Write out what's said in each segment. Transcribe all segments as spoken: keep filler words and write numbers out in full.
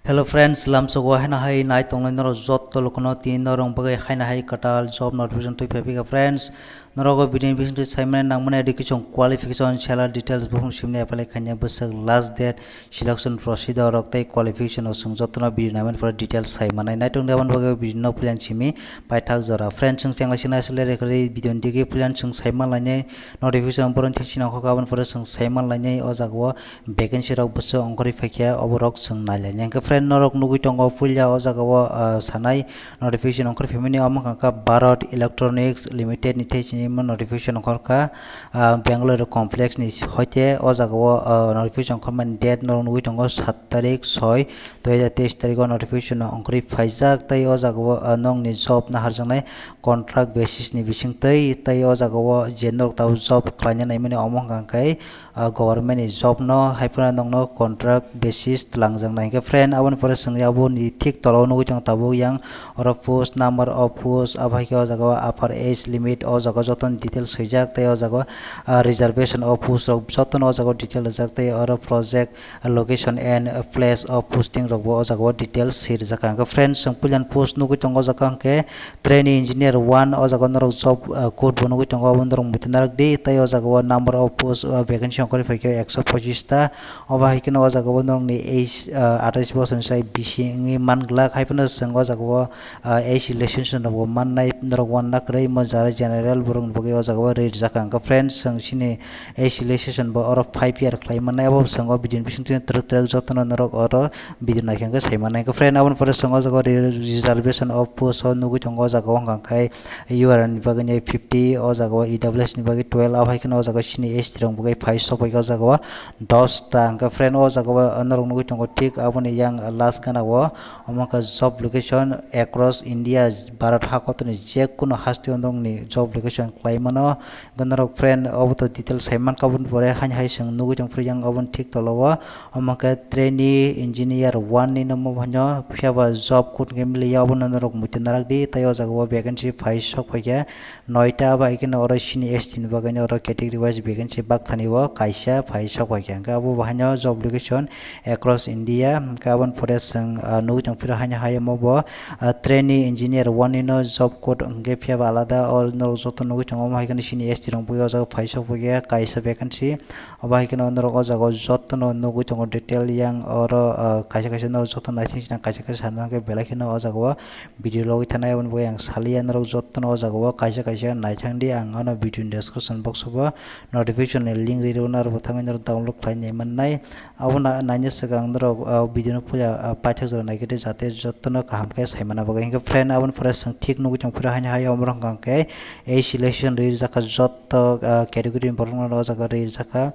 Hello friends, lamsogo haino hai nai tongnai norok jotto lukuno tini norok bagwi haino hai kwtal job notification twi phai phika friends. Norok o video ni bisingtwi saimani nangmani education qualification salary details buphang simni apply khaina bwswk last date selection procedure rok tei qualification o chwng jottono video naimani pore details saimanai nai tongdi aboni bagwi video no puilan simi paithak jora. Friends, chwng chengla sina asle rekhari video ni digi puilan chwng saimanlainai notification boron thik sina khok aboni pore chwng saimanlainai o jaga o vacancy rok bwswk ongkhorwi phaikha oborok chwng nailainai. Hwnkhe friend, norok nugwi tongo puila o jaga o, ah, sanai notification ongkhorwi phaimani omo wngkha kha Bharat Electronics Limited ni thai chini notification ongkhorkha, ah, Bangalore complex ni hoite o jaga o, ah, notification ongkhormani date norok nugwi tongo sat tarik soi dui hajar teis tarik o notification ongkhorwi phaijak tei o jaga o, ah, nokni job naharjaknai contract basis ni bisingtwi tei o jaga o je norok tabuk job khlaina naimani omo wngkha khe ah, government ni job no, hai phano nokno contract basis twlangjaknai. Hwnkhe friend, aboni pore chwng aboni thik tola o nugwi tongo tabuk yang oro post, number of post, abo hai khe o jaga o upper age limit, o jaga o joto ni details swijak tei o jaga o, ah, reservation of post rok joto no o jaga o detail rijak tei oro project location and place of posting rok bo o jaga o details swi rijak. Hwnkhe friend, chwng puilan post nugwi tongo o jaga hwnkhe trainee engineer one o jaga o norok job, ah, code bo nugwi tongo, obo norok muitu narwk di. Tei o jaga o number of post, ah, vacancy ongkhorwi phaikhe ekso pochis ta. Obo hai kheno o jaga o norokni age, ah, atais bosorni sai bisi wngwi man glak, hai phano chwng o jaga o, ah, age relationship rok bo mannai norok uanna kwrwi, omo jara general borokni bagwi o jaga o ri rijak. Hwnkhe friends, chwng chini age relationship bo oro five year khlai mannai, abo chwng o video ni bisingtwi twrwk twrwk jotono norok oro video naikhe hwnkhe sai mannai. Hwnkhe friend, aboni pore chwng o jaga o re-, reservation of post o nugwi tongo, o jaga o hwnkha khe U R ni bagwi fifty, o jaga o E W S ni bagwi twelve, abo hai kheno o jaga o chini S T rok bagwi phai sok bai kha o jaga o dos ta. Hwnkhe friend, o jaga o norok nugwi tongo thik aboni yang last gana o, omo wngkha job location across India, Bharat ha kotorni je kono haste o nokni job location khlai mano. Norok friend, obo to detail sai mankha, aboni pore haino hai chwng nugwi tong phuru yang aboni thik tola o. Omo khe trainee engineer one ni no omo haino, phiya ba job code hwnkhe mili ya, obono norok muitu narak di. Tei o jaga o vacancy phai sok phaikha noita, abo hai kheno oro chini S T ni bagwi no oro category wise vacancy bakthani o kaisa phai sok phaikha. Hwnkhe abo bo haino job location across India. Hwnkhe aboni pore chwng, ah, nugwi tong phuru haino hai omo bo, ah, trainee engineer one ni no job code hwnkhe phiya ba alada, o norok joto nugwi tongo, omo hai kheno chini S T rok bui o jaga phai sok phaikha kaisa vacancy. Obo hai kheno norok o jaga o joto no nugwi tongo detail yang oro, ah, kaisa kaisa norok joto naising sina kaisa kaisa sana hwnkhe belai kheno o jaga o video logwi thanai, aboni bagwi ang saliya norok joto no o jaga o kaisa kaisa naithang di, ang ano video ni description box o bo notification ni link ri rwna, aro bo thangwi norok download khlai nai mannai. Abo na-, naina swkang norok, ah, video no puila, ah, paithak jora naikhe de jate jotono kaham khe saimana bagwi. Hwnkhe friend, aboni pore chwng thik nugwi tong phuru haino hai omo wngkha khe age relationship rijak kha joto, ah, category ni borok no o jaga rijak kha.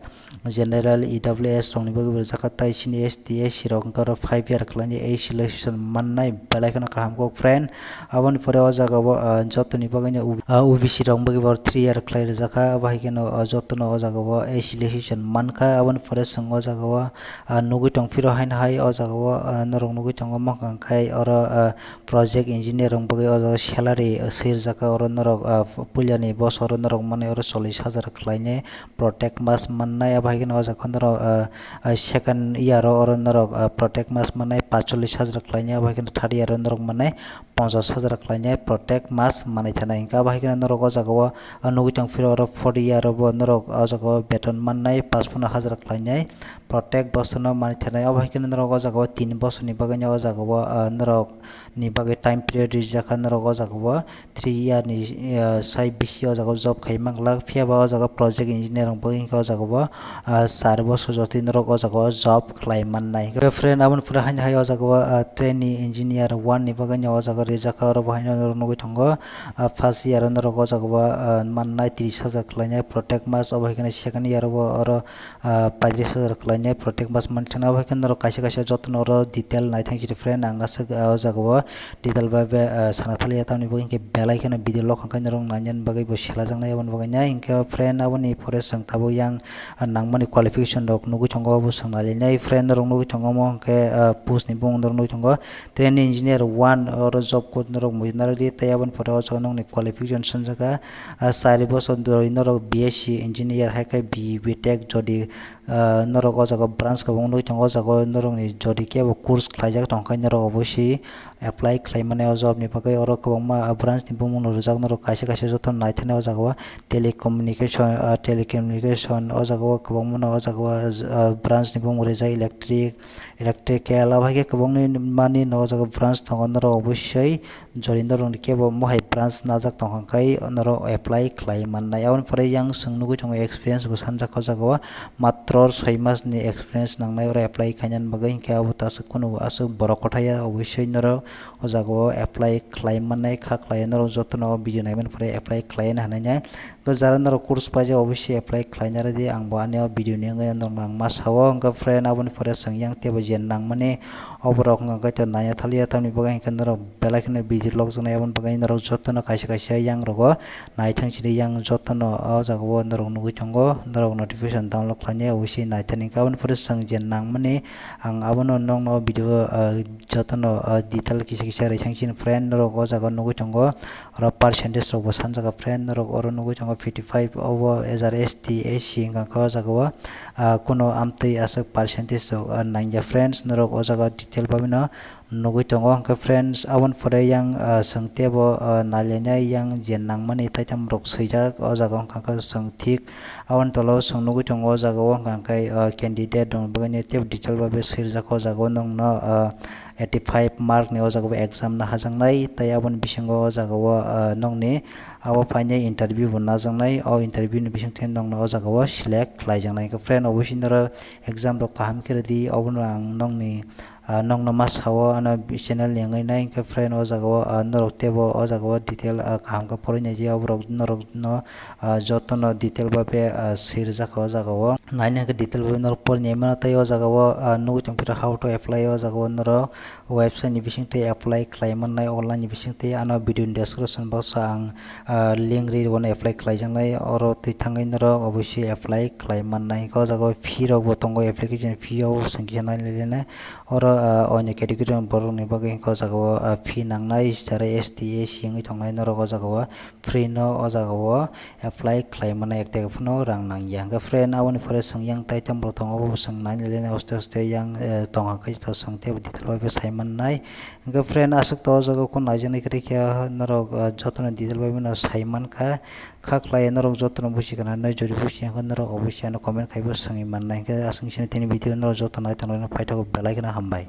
General, E W S rokni bagwi bo rijak kha, tai chini S T, S C rok wngkha oro five year khlaini age relationship mannai belai kheno kaham kok friend. Aboni pore o jaga o, ah, jotoni bagwino, ah, O B C rokni bagwi bo three year khlai rijak kha. Abo hai kheno, ah, jotono o jaga o age relationship mankha. Aboni pore chwng o jaga o, ah, nugwi tong phiro haino hai o jaga o, ah, norok nugwi tongo, omo wngkha khe oro, ah, project engineer rokni bagwi o jaga salary, ah, swi rijak kha. Oro norok, ah, puilani bosoro norok manwi oro chollish hajar khlainai. Protect mas mannai, abo hai kheno o jaga norok, ah, ah, second year o oro norok, ah, protect mas mannai pachulish hajar khlainai, abo hai kheno third year o norok mannai ponchas hajar khlainai protect mas manwi thanai. Hwnkhe abo hai kheno norok o jaga o, ah, nugwi tong phiro oro fourth year o bo norok o jaga o beton mannai pachpono hajar khlainai protect bosono manwi thanai. Abo hai kheno norok o jaga o tin bosorni bagwino o jaga o, ah, norok ni bagwi time period rijak kha norok o jaga o. Three year ni, ah, sai bisi o jaga o job khai manglak, phiya ba o jaga project engineer rok bagwi hwnkhe o jaga o, ah, char bosor jotoi norok o jaga o job khlai mannai. Hwnkhe friend, aboni pore haino hai o jaga o, ah, trainee engineer one ni bagwi no o jaga rijak kha, oro bo haino norok nugwi tongo, ah, first year o norok o jaga o, ah, mannai tris hajar khlainai protect mas, obo hai kheno second year o bo oro, ah, paitris hajar khlainai protect mas manwi thangna. Abo hai kheno norok kaisa kaisa jotono oro detail naithang sidi friend, ang aswk, ah, o jaga o detail bai bai, ah, sana thaliya, tamni bagwi hwnkhe belai kheno video lok hwnkhe norok nainani bagwi bo selajaknai, aboni bagwi nai hwnkhe friend, aboni pore chwng tabuk yang, ah, nangmani qualification rok nugwi tongo, abo chwng nailainai friend, norok nugwi tongo omo hwnkhe, ah, post ni bumung norok nugwi tongo trainee engineer one, oro job code norok muitu narwk di, tei aboni pore o jaga nokni qualification swngjak kha, ah, chari bosor dori norok B S C engineer hai khe B E, B Tech jodi ah, norok o jaga branch kwbangma nugwi tongo. O jaga o norokni jodi kebo course khlaijak tongkha norok obviously apply khlai mannai o job ni bagwi. Oro kwbangma, ah, branch ni bumung no rijak, norok kaisa kaisa joto naithani o jaga o telecommunication, ah, telecommunication o jaga o kwbangma no o jaga o, ah, branch ni bumung rijak, electric, electrical, abo hai khe kwbangni mani no o jaga branch tongo, norok obviously jodi norokni kebo mohai branch najak tongkha khe norok apply khlai mannai. Aboni pore yang chwng nugwi tongo experience bo sanjak o jaga o matro soi mas ni experience nangnai oro apply khainani bagwi, hinkhe abo ta aswk kunu aswk borok kothai ya, obviously norok o jaga o apply khlai mannai, kha khlai norok jotono o video naimani pore apply khlai hinwi nai. Hwnkhe jara norok course paijak obviously apply khlaina rwdi, ang bo ani o video ni wngwi norokno ang ma sao. Hwnkhe friend, aboni pore chwng yang teibo je nangmani oborok hwnkha khe to naiya thaliya, tamni bagwi hinkhe norok belai kheno video log jaknai, aboni bagwi norok jotono kaisa kaisa yang rogo naithang sidi, yang jotono o jaga o norok nugwi tongo, norok notification download khlainai obviously naithani. Aboni pore chwng je nangmani ang abono nokno video, ah, jotono, ah, detail kisa kisa rwchang sini friend, norok o jaga o nugwi tongo. Oro percentage rok bo sanjak friend, norok oro nugwi tongo fifty five obo ejar S T, S C hwnkha khe o jaga o, ah, kuno amtwi aswk percentage rok, ah, nangya friends, norok o jaga detail babino nugwi tongo. Hwnkhe friends, aboni pore yang, ah, chwng teibo, ah, nailainai yang je nangmani taitam rok swijak o jaga o, hwnkha khe chwng thik aboni tola o chwng nugwi tongo o jaga o, hwnkha khe, ah, candidate rokni bagwi teibo detail babe swijak o jaga o nokno, ah, eighty five mark ni o jaga o exam no hajaknai, tei aboni bisingo o jaga o, ah, nokni abo phainai interview bo najaknai, o interview ni bisingtwi nokno o jaga o select khlaijaknai. Hwnkhe friend, obviously norok exam rok kaham khe rwdi, obono ang nokni, ah, nokno ma sao, ano channel ni wngwi nai. Hwnkhe friend, o jaga o, ah, norok teibo o jaga o detail, ah, kaham khe porwi nai di, oborok norok no, ah, jotono detail babe, ah, swijak o jaga o. Naina hwnkhe detail babe norok porwi nai mano, tei o jaga o, ah, nugwi tongphira how to apply, o jaga o norok website ni bisingtwi apply khlai mannai, online ni bisingtwi. Ano video ni description box o ang, ah, link ri rwno apply khlaijaknai, oro twi thangwi norok obviously apply khlai mannai. Hwnkhe o jaga o fee rok bo tongo, application fee o chwng kisa nai lele nai. Oro, ah, oini category ni borok ni bagwi hwnkhe o jaga o, ah, fee nangnai, jara S T, S C wngwi tongnai norok o jaga o free no o jaga o apply khlai mano, ek taka phano rang nangya. Hwnkhe friend, aboni pore chwng yang taitam rok tongo, obo chwng nai lele nai, oste oste yang, eh, tongkha khe to chwng teibo detail bai sai mannai. Hwnkhe friend, aswk to o jaga o kunu naijaknai kwrwi khe norok, eh, jotono detail bai no sai mankha. Kha khlai norok jotono buji kana nai, jodi buji khe norok obviously ano comment khaibo swngwi mannai. Hwnkhe aswk sini tini video norok joto nai tongnai no paithago, belai kheno hambai.